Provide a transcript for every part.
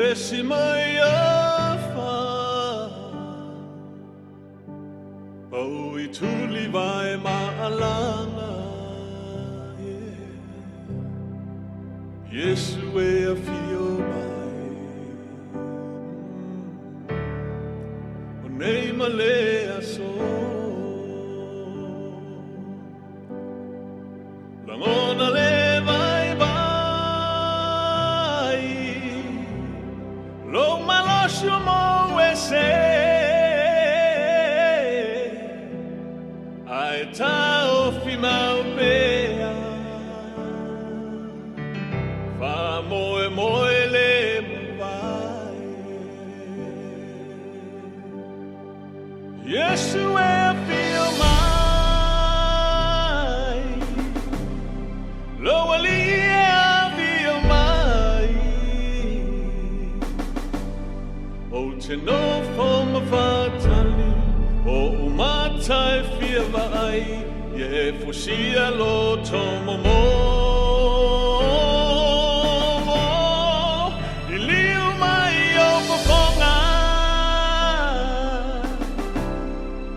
Vesi mai afa Pau i tuli vai maalanga, yeah. Yesu e a fio mai O nei malea so Langona le vai vai Lo malosio mo ese Ai tau fi mau pea Fa moe moe le vai Yesu e fio mai Lo ali e fio mai O te nofo mafatali O umata e fia vai Ye fusia lo tomo mo I liu mai o fofonga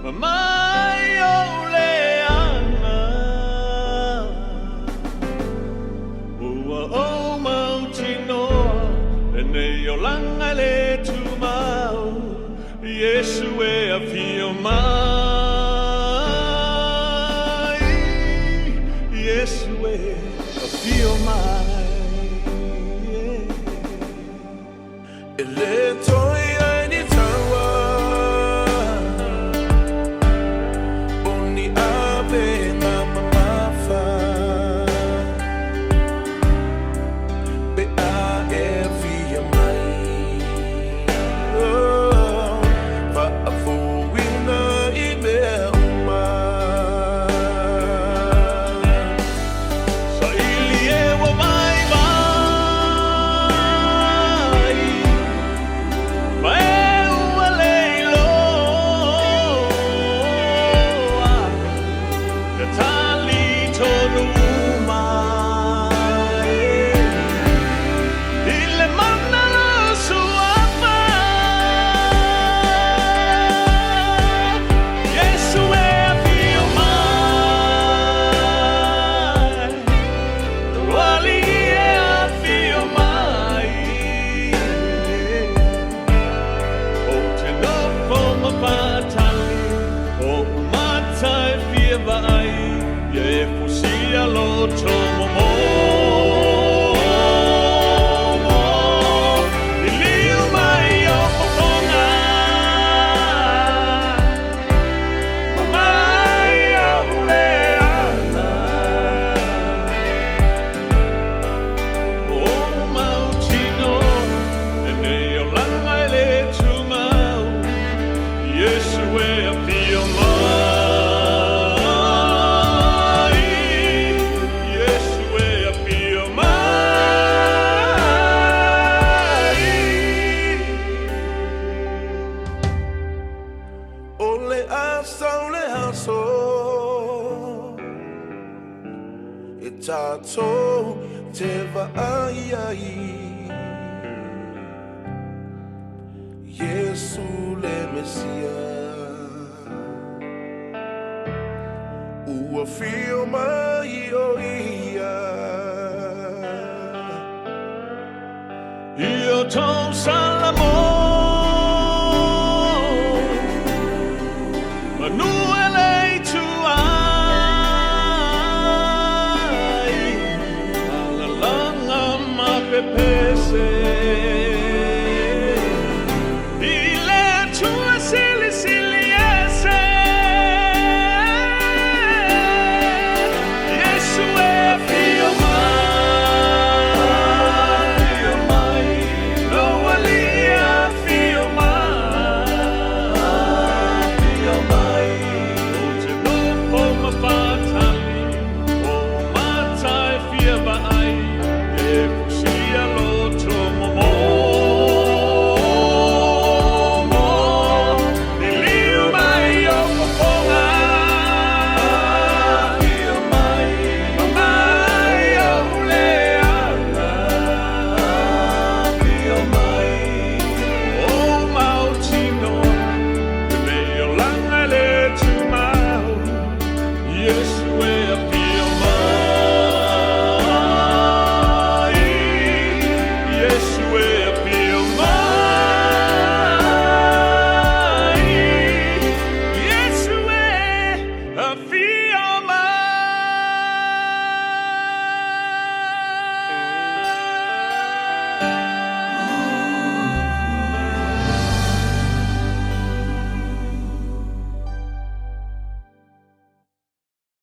Ma mai o le ana Ua o mautinoa Le nei o langa le tumau Yesu e a fio mai Yesu e a fio mai E le toi ai ni taua O ni ave ngā mamafa Pe a e fia mai Oh, Faafuina i mea uma Sa ili e wa vai vai Ma e ua leiloa Ka tali tonu mai I le mana lo suafa Yesu e a fio mai Wali e a fio mai O te nofo mafatali O umata e fia vai Ia e fusia lo tomo mo I liu mai o fofonga Ma mai o le ana O mautinoa E nei o langa e le tumau Yesu e a fio mai Yesu e a fio mai O le asa o le aso E tātou te vaai ai Yesu le Mesia Ua fio mai o ia Ia